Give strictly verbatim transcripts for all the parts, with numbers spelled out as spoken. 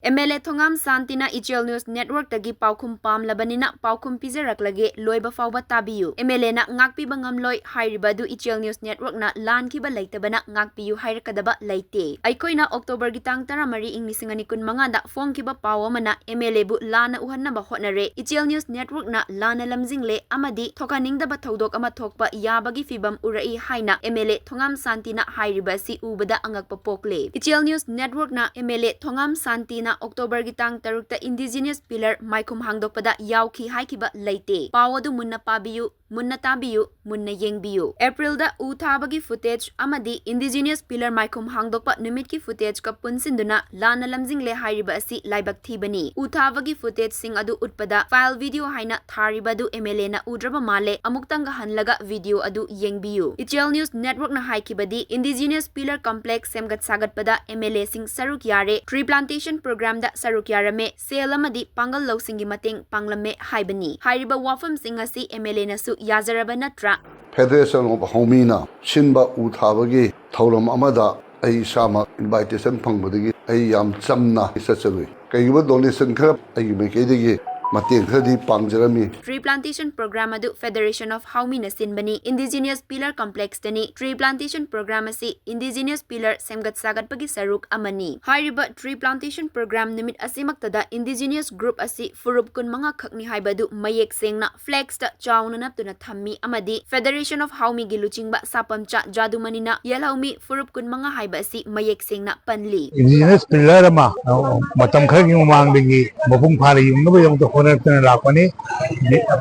M L A ꯊꯣꯉꯥꯝ ꯁꯥꯟꯇꯤꯅ ꯏꯆꯦꯜ news ꯅꯦꯠꯋꯔꯛꯇꯒꯤ ꯄꯥꯎꯈꯨꯝ ꯄꯥꯝꯂꯕꯅꯤꯅ ꯄꯥꯎꯈꯨꯝ ꯄꯤꯖꯔꯛꯂꯒꯦ, ꯂꯣꯏꯕ ꯐꯥꯎꯕ ꯇꯥꯕꯤꯌꯨ꯫ ꯑꯦꯝ ꯑꯦꯜ ꯑꯦꯅ ꯉꯥꯛꯄꯤꯕ ꯉꯝꯂꯣꯏ ꯍꯥꯏꯔꯤꯕ ꯑꯗꯨ ꯏꯆꯦꯜ ꯅ꯭ꯌꯨꯁ ꯅꯦꯠꯋꯔꯛꯅ ꯂꯥꯟꯈꯤꯕ ꯂꯩꯇꯕꯅ ꯉꯥꯛꯄꯤꯌꯨ ꯍꯥꯏꯔꯛꯀꯗꯕ ꯂꯩꯇꯦ꯫ ꯑꯩꯈꯣꯏꯅ ꯑꯣꯛꯇꯣꯕꯔꯒꯤ ꯇꯥꯡ ꯇꯔꯥꯃꯔꯤ, ꯏꯪ ꯂꯤꯁꯤꯡ ꯑꯅꯤ ꯀꯨꯟꯃꯉꯥꯗ ꯐꯣꯡꯈꯤꯕ ꯄꯥꯎ ꯑꯃꯅ ꯑꯦꯝ ꯑꯦꯜ ꯑꯦꯕꯨ ꯂꯥꯟꯅ ꯎꯍꯟꯅꯕ ꯍꯣꯠꯅꯔꯦ꯫ ꯏꯆꯦꯜ ꯅ꯭ꯌꯨꯁ ꯅꯦꯠꯋꯔꯛꯅ ꯂꯥꯟꯅ ꯂꯝꯖꯤꯡꯂꯦ ꯑꯃꯗꯤ ꯊꯣꯛꯍꯟꯅꯤꯡꯗꯕ ꯊꯧꯗꯣꯛ ꯑꯃ ꯊꯣꯛꯄ ꯌꯥꯕꯒꯤ ꯐꯤꯚꯝ ꯎꯔꯛꯏ ꯍꯥꯏꯅ ꯑꯦꯝ ꯑꯦꯜ ꯑꯦ ꯊꯣꯉꯥꯝ ꯁꯥꯟꯇꯤꯅ ꯍꯥꯏꯔꯤꯕ ꯑꯁꯤ ꯎꯕꯗ ꯑꯉꯛꯄ ꯄꯣꯛꯂꯦ꯫ ꯏꯆꯦꯜ ꯅ꯭ꯌꯨꯁ ꯅꯦꯠꯋꯔꯛꯅ ꯑꯦꯝ ꯑꯦꯜ ꯑꯦ ꯊꯣꯉꯥꯝ ꯁꯥꯟꯇꯤꯅ ꯑꯣꯛꯇꯣꯕꯔꯒꯤ ꯇꯥꯡ ꯇꯔꯨꯛꯇ ꯏꯟꯗꯤꯖꯤꯅ꯭ꯌꯁ ꯄꯤꯂꯔ ꯃꯥꯏꯈꯨꯝ ꯍꯥꯡꯗꯣꯛꯄꯗ ꯌꯥꯎꯈꯤ ꯍꯥꯏꯈꯤꯕ ꯂꯩꯇꯦ꯫ ꯄꯥꯎ ꯑꯗꯨ ꯃꯨꯟꯅ ꯄꯥꯕꯤꯌꯨ, ꯃꯨꯟꯅ ꯇꯥꯕꯤꯌꯨ, ꯃꯨꯟꯅ ꯌꯦꯡꯕꯤꯌꯨ꯫ ꯑꯦꯄ꯭ꯔꯤꯜꯗ ꯎ ꯊꯥꯕꯒꯤ ꯐꯨꯇꯦꯖ ꯑꯃꯗꯤ ꯏꯟꯗꯤꯖꯤꯅ꯭ꯌꯁ ꯄꯤꯂꯔ ꯃꯥꯏꯈꯨꯝ ꯍꯥꯡꯗꯣꯛꯄ ꯅꯨꯃꯤꯠꯀꯤ ꯐꯨꯇꯦꯖꯀ ꯄꯨꯟꯁꯤꯟꯗꯨꯅ ꯂꯥꯟꯅ ꯂꯝꯖꯤꯡꯂꯦ ꯍꯥꯏꯔꯤꯕ ꯑꯁꯤ ꯂꯥꯏꯕꯛ ꯊꯤꯕꯅꯤ꯫ ꯎ ꯊꯥꯕꯒꯤ ꯐꯨꯇꯦꯖꯁꯤꯡ ꯑꯗꯨ ꯎꯠꯄꯗ ꯐꯥꯏꯜ ꯚꯤꯗꯤꯑꯣ ꯍꯥꯏꯅ ꯊꯥꯔꯤꯕ ꯑꯗꯨ ꯑꯦꯝ ꯑꯦꯜ ꯑꯦꯅ ꯎꯗ꯭ꯔꯕ ꯃꯥꯜꯂꯦ꯫ ꯑꯃꯨꯛꯇꯪꯒ ꯍꯜꯂꯒ ꯚꯤꯗꯤꯑꯣ ꯑꯗꯨ ꯌꯦꯡꯕꯤꯌꯨ꯫ ꯏꯆꯦꯜ ꯅ꯭ꯌꯨꯁ ꯅꯦꯠꯋꯔꯛꯅ ꯍꯥꯏꯈꯤꯕꯗꯤ ꯏꯟꯗꯤꯖꯤꯅ꯭ꯌꯁ ꯄꯤꯂꯔ ꯀꯝꯄ꯭ꯂꯦꯛꯁ ꯁꯦꯝꯒꯠ ꯁꯥꯒꯠꯄꯗ ꯑꯦꯝ ꯑꯦꯜ ꯑꯦꯁꯤꯡ ꯁꯔꯨꯛ ꯌꯥꯔꯦ꯫ ꯇ꯭ꯔꯤ ꯄ꯭ꯂꯥꯟꯇꯦꯁꯟ ꯄ꯭ꯔꯣꯒ꯭ꯔꯥꯝꯗ ꯁꯔꯨꯛ ꯌꯥꯔꯝꯃꯦ, ꯁꯦꯜ ꯑꯃꯗꯤ ꯄꯥꯡꯒꯜ ꯂꯧꯁꯤꯡꯒꯤ ꯃꯇꯦꯡ ꯄꯥꯡꯂꯝꯃꯦ ꯍꯥꯏꯕꯅꯤ꯫ ꯍꯥꯏꯔꯤꯕ ꯋꯥꯐꯝꯁꯤꯡ ꯑꯁꯤ ꯑꯦꯝ ꯑꯦꯜ ꯑꯦꯅꯁꯨ ꯌꯥꯖꯔꯕ ꯅꯠꯇ꯭ꯔꯥ? Federation of Haomina ꯁꯤꯟꯕ ꯎ ꯊꯥꯕꯒꯤ ꯊꯧꯔꯝ ꯑꯃꯗ ꯑꯩ ꯏꯁꯥꯃꯛ ꯏꯟꯚꯥꯏꯇꯦꯁꯟ ꯐꯪꯕꯗꯒꯤ ꯑꯩ ꯌꯥꯝ ꯆꯝꯅ ꯆꯠꯆꯔꯨꯏ꯫ ꯀꯩꯒꯨꯝꯕ ꯗꯣꯅꯦꯁꯟ ꯈꯔ ꯑꯩꯒꯤ ꯃꯥꯏꯀꯩꯗꯒꯤ ꯃꯇꯦꯡ ꯈꯔꯗꯤ ꯄꯥꯡꯖꯔꯝꯃꯤ꯫ ꯇ꯭ꯔꯤ ꯄ꯭ꯂꯥꯟꯇꯦꯁꯟ ꯄ꯭ꯔꯣꯒ꯭ꯔꯥꯝ ꯑꯗꯨ ꯐꯦꯗꯔꯦꯁꯟ ꯑꯣꯐ ꯍꯥꯎꯃꯤꯅ ꯁꯤꯟꯕꯅꯤ꯫ ꯏꯟꯗꯤꯖꯤꯅ꯭ꯌꯁ ꯄꯤꯂꯔ ꯀꯝꯄ꯭ꯂꯦꯛꯁꯇꯅꯤ꯫ ꯇ꯭ꯔꯤ ꯄ꯭ꯂꯥꯟꯇꯦꯁꯟ ꯄ꯭ꯔꯣꯒ꯭ꯔꯥꯝ ꯑꯁꯤ ꯏꯟꯗꯤꯖꯤꯅ꯭ꯌꯁ ꯄꯤꯂꯔ ꯁꯦꯝꯒꯠ ꯁꯥꯒꯠꯄꯒꯤ ꯁꯔꯨꯛ ꯑꯃꯅꯤ꯫ ꯍꯥꯏꯔꯤꯕ ꯇ꯭ꯔꯤ ꯄ꯭ꯂꯥꯟꯇꯦꯁꯟ ꯄ꯭ꯔꯣꯒ꯭ꯔꯥꯝ ꯅꯨꯃꯤꯠ ꯑꯁꯤꯃꯛꯇꯗ ꯏꯟꯗꯤꯖꯤꯅ꯭ꯌꯁ ꯒ꯭ꯔꯨꯞ ꯑꯁꯤ ꯐꯨꯔꯨꯞ ꯀꯨꯟꯃꯉꯥ ꯈꯛꯅꯤ ꯍꯥꯏꯕ ꯑꯗꯨ ꯃꯌꯦꯛ ꯁꯦꯡꯅ ꯐ꯭ꯂꯦꯛꯁꯇ ꯆꯥꯎꯅ ꯅꯞꯇꯨꯅ ꯊꯝꯃꯤ ꯑꯃꯗꯤ ꯐꯦꯗꯔꯦꯁꯟ ꯑꯣꯐ ꯍꯥꯎꯃꯤꯒꯤ ꯂꯨꯆꯤꯡꯕ ꯁꯥꯄꯝꯆꯥ ꯖꯥꯗꯨꯃꯅꯤꯅ ꯌꯦꯜꯍꯧꯃꯤ ꯐꯨꯔꯨꯞ ꯀꯨꯟꯃꯉꯥ ꯍꯥꯏꯕ ꯑꯁꯤ ꯃꯌꯦꯛ ꯁꯦꯡꯅ ꯄꯜꯂꯤ꯫ ꯏꯟꯗꯤꯖꯤꯅꯁ ꯄꯤꯂꯔ ꯑꯃ, ꯑ, ꯃꯇꯝ ꯈꯔꯒꯤ ꯃꯃꯥꯡꯗꯒꯤ ꯃꯄꯨꯡ ꯐꯥꯅ ꯌꯨꯡꯅꯕꯒꯤꯗꯃꯛꯇ ꯍꯣꯠꯅꯔꯛꯇꯨꯅ ꯂꯥꯛꯄꯅꯤ꯫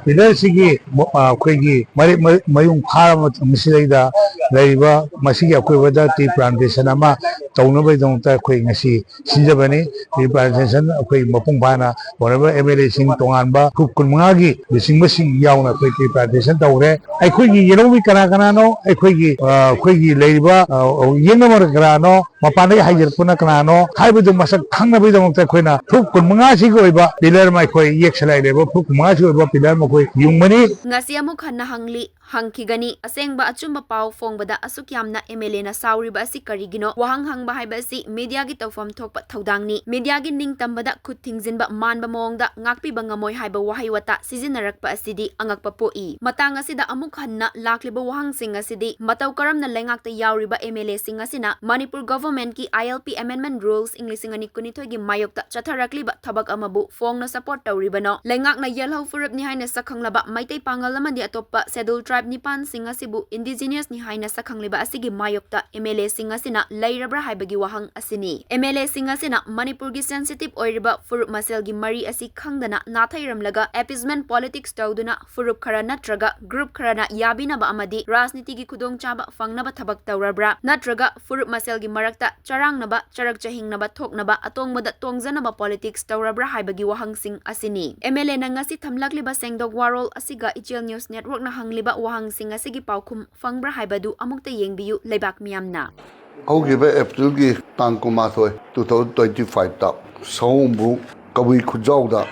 ꯄꯤꯂꯔꯁꯤꯒꯤ, ꯑ, ꯑꯩꯈꯣꯏꯒꯤ ꯃꯔꯤ-, ꯃ-, ꯃꯌꯨꯡ ꯐꯥꯔꯕ ꯃꯇꯝꯁꯤꯗꯩꯗ ꯂꯩꯔꯤꯕ ꯃꯁꯤꯒꯤ ꯑꯀꯣꯏꯕꯗ ꯇ꯭ꯔꯤ ꯄ꯭ꯂꯥꯟꯇꯦꯁꯟ ꯑꯃ ꯇꯧꯅꯕꯒꯤꯗꯃꯛꯇ ꯑꯩꯈꯣꯏ ꯉꯁꯤ ꯁꯤꯟꯖꯕꯅꯤ꯫ ꯇ꯭ꯔꯤ ꯄ꯭ꯂꯥꯟꯇꯦꯁꯟ ꯑꯩꯈꯣꯏ ꯃꯄꯨꯡ ꯐꯥꯅ ꯑꯣꯅꯔꯦꯕꯜ ꯑꯦꯝ ꯑꯦꯜ ꯑꯦꯁꯤꯡ, ꯇꯣꯉꯥꯟꯕ ꯐꯨꯔꯨꯞ ꯀꯨꯟꯃꯉꯥꯒꯤ ꯂꯨꯆꯤꯡꯕꯁꯤꯡ ꯌꯥꯎꯅ ꯑꯩꯈꯣꯏ ꯇ꯭ꯔꯤ ꯄ꯭ꯂꯥꯟꯇꯦꯁꯟ ꯇꯧꯔꯦ꯫ ꯑꯩꯈꯣꯏꯒꯤ ꯌꯦꯜꯍꯧꯃꯤ ꯀꯅꯥ ꯀꯅꯥꯅꯣ, ꯑꯩꯈꯣꯏꯒꯤ, ꯑ, ꯑꯩꯈꯣꯏꯒꯤ ꯂꯩꯔꯤꯕ, ꯑ, ꯌꯦꯛꯅꯕ ꯀꯅꯥꯅꯣ, ꯃꯄꯥꯟꯗꯒꯤ ꯍꯥꯏꯖꯔꯛꯄꯅ ꯀꯅꯥꯅꯣ ꯍꯥꯏꯕꯗꯨ ꯃꯁꯛ ꯈꯪꯅꯕꯒꯤꯗꯃꯛꯇ ꯑꯩꯈꯣꯏꯅ ꯐꯨꯔꯨꯞ ꯀꯨꯟꯃꯉꯥꯁꯤꯒꯤ ꯑꯣꯏꯕ ꯄꯤꯂꯔ ꯑꯃ ꯑꯩꯈꯣꯏ ꯌꯦꯛꯁꯜꯂꯛꯂꯦꯕ꯫ ꯐꯨꯔꯨꯞ ꯀꯨꯟꯃꯉꯥꯁꯤꯒꯤ ꯑꯣꯏꯕ ꯄꯤꯂꯔ ꯑꯃ ꯑꯩꯈꯣꯏ ꯌꯨꯡꯕꯅꯤ꯫ ꯉꯁꯤ ꯑꯃꯨꯛ ꯍꯟꯅ ꯍꯪꯂꯤ, ꯍꯪꯈꯤꯒꯅꯤ꯫ ꯑꯁꯦꯡꯕ ꯑꯆꯨꯝꯕ ꯄꯥꯎ ꯐꯣꯡꯕꯗ ꯑꯁꯨꯛ ꯌꯥꯝꯅ MLAꯅ ꯁꯥꯎꯔꯤꯕ ꯑꯁꯤ ꯀꯔꯤꯒꯤꯅꯣ? ꯋꯥꯍꯪ ꯍꯪꯕ ꯍꯥꯏꯕ ꯑꯁꯤ mediaꯒꯤ ꯇꯧꯐꯝ ꯊꯣꯛꯄ ꯊꯧꯗꯥꯡꯅꯤ꯫ Mediaꯒꯤ ꯅꯤꯡꯇꯝꯕꯗ ꯈꯨꯠ ꯊꯤꯡꯖꯤꯟꯕ ꯃꯥꯟꯕ ꯃꯑꯣꯡꯗ ꯉꯥꯛꯄꯤꯕ ꯉꯝꯃꯣꯏ ꯍꯥꯏꯕ ꯋꯥꯍꯩ ꯋꯥꯇꯥ ꯁꯤꯖꯤꯟꯅꯔꯛꯄ ꯑꯁꯤꯗꯤ ꯑꯉꯛꯄ ꯄꯣꯛꯏ꯫ ꯃꯇꯥꯡ ꯑꯁꯤꯗ ꯑꯃꯨꯛ ꯍꯟꯅ ꯂꯥꯛꯂꯤꯕ ꯋꯥꯍꯪꯁꯤꯡ ꯑꯁꯤꯗꯤ ꯃꯇꯧ ꯀꯔꯝꯅ ꯂꯩꯉꯥꯛꯇ ꯌꯥꯎꯔꯤꯕ MLAꯁꯤꯡ ꯑꯁꯤꯅ ꯃꯅꯤꯄꯨꯔ governmentꯀꯤ ILP amendment rules ꯏꯪ ꯂꯤꯁꯤꯡ ꯑꯅꯤ ꯀꯨꯟꯅꯤꯊꯣꯏꯒꯤ ꯃꯥꯌꯣꯛꯇ ꯆꯠꯊꯔꯛꯂꯤꯕ ꯊꯕꯛ ꯑꯃꯕꯨ ꯐꯣꯡꯅ support ꯇꯧꯔꯤꯕꯅꯣ? ꯂꯩꯉꯥꯛꯅ ꯌꯦꯜꯍꯧ ꯐꯨꯔꯨꯞꯅꯤ ꯍꯥꯏꯅ ꯁꯛꯈꯪꯂꯕ ꯃꯩꯇꯩ ꯄꯥꯉꯜ ꯑꯃꯗꯤ ꯑꯇꯣꯞꯄ scheduled tribe ꯅꯤꯄꯥꯟꯁꯤꯡ ꯑꯁꯤꯕꯨ indigenousꯅꯤ ꯍꯥꯏꯅ ꯁꯛꯈꯪꯂꯤꯕ ꯑꯁꯤꯒꯤ ꯃꯥꯌꯣꯛꯇ MLAꯁꯤꯡ ꯑꯁꯤꯅ ꯂꯩꯔꯕ꯭ꯔꯥ ꯍꯥꯏꯕꯒꯤ ꯋꯥꯍꯪ ꯑꯁꯤꯅꯤ꯫ MLAꯁꯤꯡ ꯑꯁꯤꯅ ꯃꯅꯤꯄꯨꯔꯒꯤ sensitive ꯑꯣꯏꯔꯤꯕ ꯐꯨꯔꯨꯞ ꯃꯁꯦꯜꯒꯤ ꯃꯔꯤ ꯑꯁꯤ ꯈꯪꯗꯅ ꯅꯥꯊꯩꯔꯝꯂꯒ appeasement politics ꯇꯧꯗꯨꯅ ꯐꯨꯔꯨꯞ ꯈꯔ ꯅꯠꯇ꯭ꯔꯒ group ꯈꯔꯅ ꯌꯥꯕꯤꯅꯕ ꯑꯃꯗꯤ ꯔꯥꯖꯅꯤꯇꯤꯒꯤ ꯈꯨꯗꯣꯡꯆꯥꯕ ꯐꯪꯅꯕ ꯊꯕꯛ ꯇꯧꯔꯕ꯭ꯔꯥ? ꯅꯠꯇ꯭ꯔꯒ ꯐꯨꯔꯨꯞ ꯃꯁꯦꯜꯒꯤ ꯃꯔꯛꯇ ꯆꯔꯥꯡꯅꯕ, ꯆꯔꯛ ꯆꯍꯤꯡꯅꯕ ꯊꯣꯛꯅꯕ, ꯑꯇꯣꯡꯕꯗ ꯇꯣꯡꯖꯅꯕ politics ꯇꯧꯔꯕ꯭ꯔꯥ ꯍꯥꯏꯕꯒꯤ ꯋꯥꯍꯪꯁꯤꯡ ꯑꯁꯤꯅꯤ꯫ MLAꯅ ꯉꯁꯤ ꯊꯝꯂꯛꯂꯤꯕ ꯁꯦꯡꯗꯣꯛ ꯋꯥꯔꯣꯜ ꯑꯁꯤꯒ ꯏꯆꯦꯜ News Networkꯅ ꯍꯪꯂꯤꯕ ꯋꯥꯍꯪꯁꯤꯡ ꯑꯁꯤꯒꯤ ꯄꯥꯎꯈꯨꯝ ꯐꯪꯕ꯭ꯔꯥ ꯍꯥꯏꯕꯗꯨ ꯑꯃꯨꯛꯇ ꯌꯦꯡꯕꯤꯌꯨ, ꯂꯩꯕꯥꯛ ꯃꯤꯌꯥꯝꯅ꯫ ꯍꯧꯈꯤꯕ Aprilꯒꯤ ꯇꯥꯡ ꯀꯨꯟꯃꯥꯊꯣꯏ, two thousand twenty fiveꯇ ꯁꯑꯣꯝꯕꯨꯡ Kabui ꯈꯨꯟꯖꯥꯎꯗ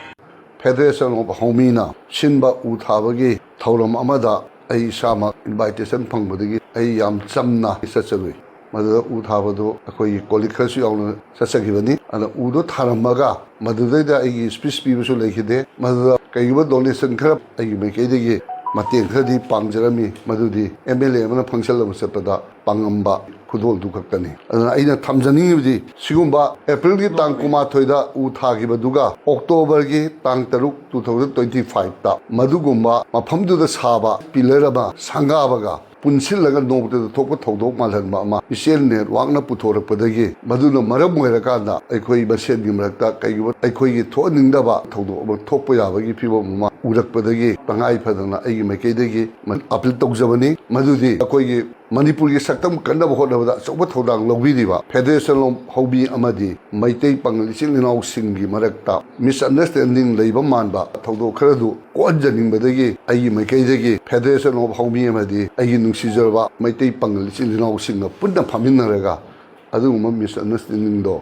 Federation of Howmiꯅ ꯁꯤꯟꯕ ꯎ ꯊꯥꯕꯒꯤ ꯊꯧꯔꯝ ꯑꯃꯗ ꯑꯩ ꯏꯁꯥꯃꯛ invitation ꯐꯪꯕꯗꯒꯤ ꯑꯩ ꯌꯥꯝ ꯆꯝꯅ ꯆꯠꯆꯔꯨꯏ꯫ ꯃꯗꯨꯗ ꯎ ꯊꯥꯕꯗꯨ ꯑꯩꯈꯣꯏꯒꯤ colleague ꯈꯔꯁꯨ ꯌꯥꯎꯅ ꯆꯠꯆꯈꯤꯕꯅꯤ꯫ ꯑꯗ ꯎꯗꯨ ꯊꯥꯔꯝꯃꯒ ꯃꯗꯨꯗꯩꯗ ꯑꯩꯒꯤ speech ꯄꯤꯕꯁꯨ ꯂꯩꯈꯤꯗꯦ꯫ ꯃꯗꯨꯗ ꯀꯩꯒꯨꯝꯕ donation ꯈꯔ ꯑꯩꯒꯤ ꯃꯥꯏꯀꯩꯗꯒꯤ ꯃꯇꯦꯡ ꯈꯔꯗꯤ ꯄꯥꯡꯖꯔꯝꯃꯤ꯫ ꯃꯗꯨꯗꯤ MLA ꯑꯃꯅ function ꯑꯃ ꯆꯠꯄꯗ ꯄꯥꯡꯉꯝꯕ ꯈꯨꯗꯣꯜꯗꯨ ꯈꯛꯇꯅꯤ꯫ ꯑꯗꯨꯅ ꯑꯩꯅ ꯊꯝꯖꯅꯤꯡꯉꯤꯕꯗꯤ ꯁꯤꯒꯨꯝꯕ Aprilꯒꯤ ꯇꯥꯡ ꯀꯨꯟꯃꯥꯊꯣꯏꯗ ꯎ ꯊꯥꯈꯤꯕꯗꯨꯒ Octoberꯒꯤ ꯇꯥꯡ ꯇꯔꯨꯛ, two thousand twenty fiveꯇ ꯃꯗꯨꯒꯨꯝꯕ ꯃꯐꯝꯗꯨꯗ ꯁꯥꯕ pillar ꯑꯃ ꯁꯪꯒꯥꯕꯒ ꯄꯨꯟꯁꯤꯜꯂꯒ ꯅꯣꯡꯃꯇꯗ ꯊꯣꯛꯄ ꯊꯧꯗꯣꯛ ꯃꯥꯜꯍꯟꯕ ꯑꯃ ꯏꯆꯦꯜ Networkꯅ ꯄꯨꯊꯣꯔꯛꯄꯗꯒꯤ ꯃꯗꯨꯅ ꯃꯔꯝ ꯑꯣꯏꯔꯀꯥꯟꯗ ꯑꯩꯈꯣꯏ ꯃꯁꯦꯜꯒꯤ ꯃꯔꯛꯇ ꯀꯩꯒꯨꯝꯕ ꯑꯩꯈꯣꯏꯒꯤ ꯊꯣꯛꯍꯟꯅꯤꯡꯗꯕ ꯊꯧꯗꯣꯛ ꯑꯃ ꯊꯣꯛꯄ ꯌꯥꯕꯒꯤ ꯐꯤꯕꯝ ꯑꯃ ꯎꯔꯛꯄꯗꯒꯤ ꯇꯉꯥꯏ ꯐꯗꯅ ꯑꯩꯒꯤ ꯃꯥꯏꯀꯩꯗꯒꯤ appeal ꯇꯧꯖꯕꯅꯤ꯫ ꯃꯗꯨꯗꯤ ꯑꯩꯈꯣꯏꯒꯤ ꯃꯅꯤꯄꯨꯔꯒꯤ ꯁꯛꯇꯝ ꯀꯟꯅꯕ ꯍꯣꯠꯅꯕꯗ ꯑꯆꯧꯕ ꯊꯧꯗꯥꯡ ꯂꯧꯕꯤꯔꯤꯕ Federation of Howmi ꯑꯃꯗꯤ ꯃꯩꯇꯩ ꯄꯥꯉꯜ ꯏꯆꯤꯜ ꯏꯅꯥꯎꯁꯤꯡꯒꯤ ꯃꯔꯛꯇ misunderstanding ꯂꯩꯕ ꯃꯥꯟꯕ ꯊꯧꯗꯣꯛ ꯈꯔꯗꯨ ꯀꯣꯛꯍꯟꯖꯅꯤꯡꯕꯗꯒꯤ ꯑꯩꯒꯤ ꯃꯥꯏꯀꯩꯗꯒꯤ Federation of Howmi ꯑꯃꯗꯤ ꯑꯩꯒꯤ ꯅꯨꯡꯁꯤꯖꯔꯕ ꯃꯩꯇꯩ ꯄꯥꯉꯜ ꯏꯆꯤꯜ ꯏꯅꯥꯎꯁꯤꯡꯒ ꯄꯨꯟꯅ ꯐꯝꯃꯤꯟꯅꯔꯒ ꯑꯗꯨꯒꯨꯝꯕ misunderstandingꯗꯣ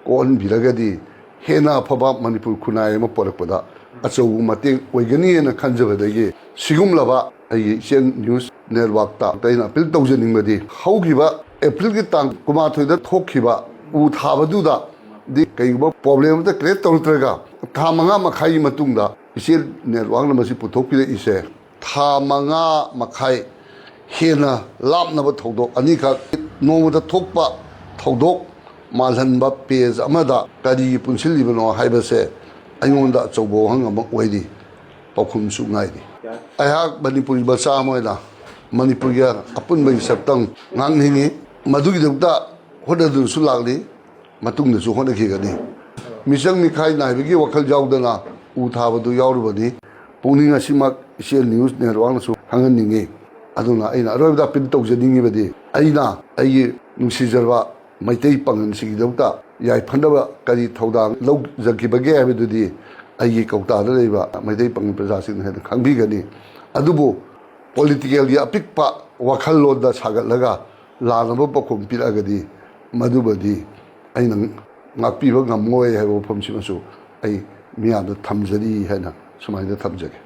ꯀꯣꯛꯍꯟꯕꯤꯔꯒꯗꯤ ꯍꯦꯟꯅ ꯑꯐꯕ ꯃꯅꯤꯄꯨꯔ ꯈꯨꯟꯅꯥꯏ ꯑꯃ ꯄꯣꯔꯛꯄꯗ ꯑꯆꯧꯕ ꯃꯇꯦꯡ ꯑꯣꯏꯒꯅꯤ ꯍꯥꯏꯅ ꯈꯟꯖꯕꯗꯒꯤ ꯁꯤꯒꯨꯝꯂꯕ ꯑꯩꯒꯤ ꯏꯆꯦꯜ ꯅ꯭ꯌꯨꯁ ꯅꯦꯠꯋꯥꯛꯇ ꯑꯩꯅ ꯑꯄꯤꯜ ꯇꯧꯖꯅꯤꯡꯕꯗꯤ, ꯍꯧꯈꯤꯕ ꯑꯦꯄ꯭ꯔꯤꯜꯒꯤ ꯇꯥꯡ ꯀꯨꯟꯃꯥꯊꯣꯏꯗ ꯊꯣꯛꯈꯤꯕ ꯎ ꯊꯥꯕꯗꯨꯗꯗꯤ ꯀꯩꯒꯨꯝꯕ ꯄ꯭ꯔꯣꯕ꯭ꯂꯦꯝ ꯑꯃꯇ ꯀ꯭ꯔꯤꯌꯦꯠ ꯇꯧꯔꯛꯇ꯭ꯔꯒ, ꯊꯥ ꯃꯉꯥ ꯃꯈꯥꯏꯒꯤ ꯃꯇꯨꯡꯗ ꯏꯆꯦꯜ ꯅꯦꯠꯋꯥꯛꯅ ꯃꯁꯤ ꯄꯨꯊꯣꯛꯄꯤꯔꯛꯏꯁꯦ, ꯊꯥ ꯃꯉꯥ ꯃꯈꯥꯏ ꯍꯦꯟꯅ ꯂꯥꯞꯅꯕ ꯊꯧꯗꯣꯛ ꯑꯅꯤꯈꯛ, ꯅꯣꯡꯃꯗ ꯊꯣꯛꯄ ꯊꯧꯗꯣꯛ ꯃꯥꯜꯍꯟꯕ ꯄꯦꯖ ꯑꯃꯗ ꯀꯔꯤꯒꯤ ꯄꯨꯟꯁꯤꯜꯂꯤꯕꯅꯣ ꯍꯥꯏꯕꯁꯦ ꯑꯩꯉꯣꯟꯗ ꯑꯆꯧꯕ ꯋꯥꯍꯪ ꯑꯃ ꯑꯣꯏꯔꯤ, ꯄꯥꯎꯈꯨꯝꯁꯨ ꯉꯥꯏꯔꯤ꯫ ꯑꯩꯍꯥꯛ ꯃꯅꯤꯄꯨꯔꯤ ꯃꯆꯥ ꯑꯃ ꯑꯣꯏꯅ ꯃꯅꯤꯄꯨꯔꯒꯤ ꯑꯄꯨꯟꯕꯒꯤ ꯁꯛꯇꯝ ꯉꯥꯛꯅꯤꯡꯏ꯫ ꯃꯗꯨꯒꯤꯗꯃꯛꯇ ꯍꯣꯠꯅꯗꯨꯅꯁꯨ ꯂꯥꯛꯂꯤ, ꯃꯇꯨꯡꯗꯁꯨ ꯍꯣꯠꯅꯈꯤꯒꯅꯤ꯫ ꯃꯤꯆꯪ ꯃꯤꯈꯥꯏ ꯅꯥꯏꯕꯒꯤ ꯋꯥꯈꯜ ꯌꯥꯎꯗꯅ ꯎ ꯊꯥꯕꯗꯨ ꯌꯥꯎꯔꯨꯕꯅꯤ꯫ ꯄꯨꯛꯅꯤꯡ ꯑꯁꯤꯃꯛ ꯏꯆꯦꯜ ꯅ꯭ꯌꯨꯁ ꯅꯦꯠꯋꯥꯛꯅꯁꯨ ꯈꯪꯍꯟꯅꯤꯡꯏ꯫ ꯑꯗꯨꯅ ꯑꯩꯅ ꯑꯔꯣꯏꯕꯗ ꯑꯄꯤꯜ ꯇꯧꯖꯅꯤꯡꯉꯤꯕꯗꯤ, ꯑꯩꯅ ꯑꯩꯒꯤ ꯅꯨꯡꯁꯤꯖꯔꯕ ꯃꯩꯇꯩ ꯄꯥꯉꯜꯁꯤꯡꯒꯤꯗꯃꯛꯇ ꯌꯥꯏꯐꯅꯕ ꯀꯔꯤ ꯊꯧꯗꯥꯡ ꯂꯧꯖꯈꯤꯕꯒꯦ ꯍꯥꯏꯕꯗꯨꯗꯤ ꯑꯩꯒꯤ ꯀꯧꯇꯥꯗ ꯂꯩꯕ ꯃꯩꯇꯩ ꯄꯥꯉꯜ ꯄ꯭ꯔꯖꯥꯁꯤꯡꯅ ꯍꯦꯟꯅ ꯈꯪꯕꯤꯒꯅꯤ꯫ ꯑꯗꯨꯕꯨ ꯄꯣꯂꯤꯇꯤꯀꯦꯜꯒꯤ ꯑꯄꯤꯛꯄ ꯋꯥꯈꯜꯂꯣꯟꯗ ꯁꯥꯒꯠꯂꯒ ꯂꯥꯟꯅꯕ ꯄꯥꯎꯈꯨꯝ ꯄꯤꯔꯛꯑꯒꯗꯤ, ꯃꯗꯨꯃꯗꯤ ꯑꯩꯅ ꯉꯥꯛꯄꯤꯕ ꯉꯝꯃꯣꯏ ꯍꯥꯏꯕ ꯋꯥꯐꯝꯁꯤꯃꯁꯨ ꯑꯩ ꯃꯤꯌꯥꯝꯗ ꯊꯝꯖꯔꯤ ꯍꯥꯏꯅ ꯁꯨꯃꯥꯏꯅ ꯊꯝꯖꯒꯦ꯫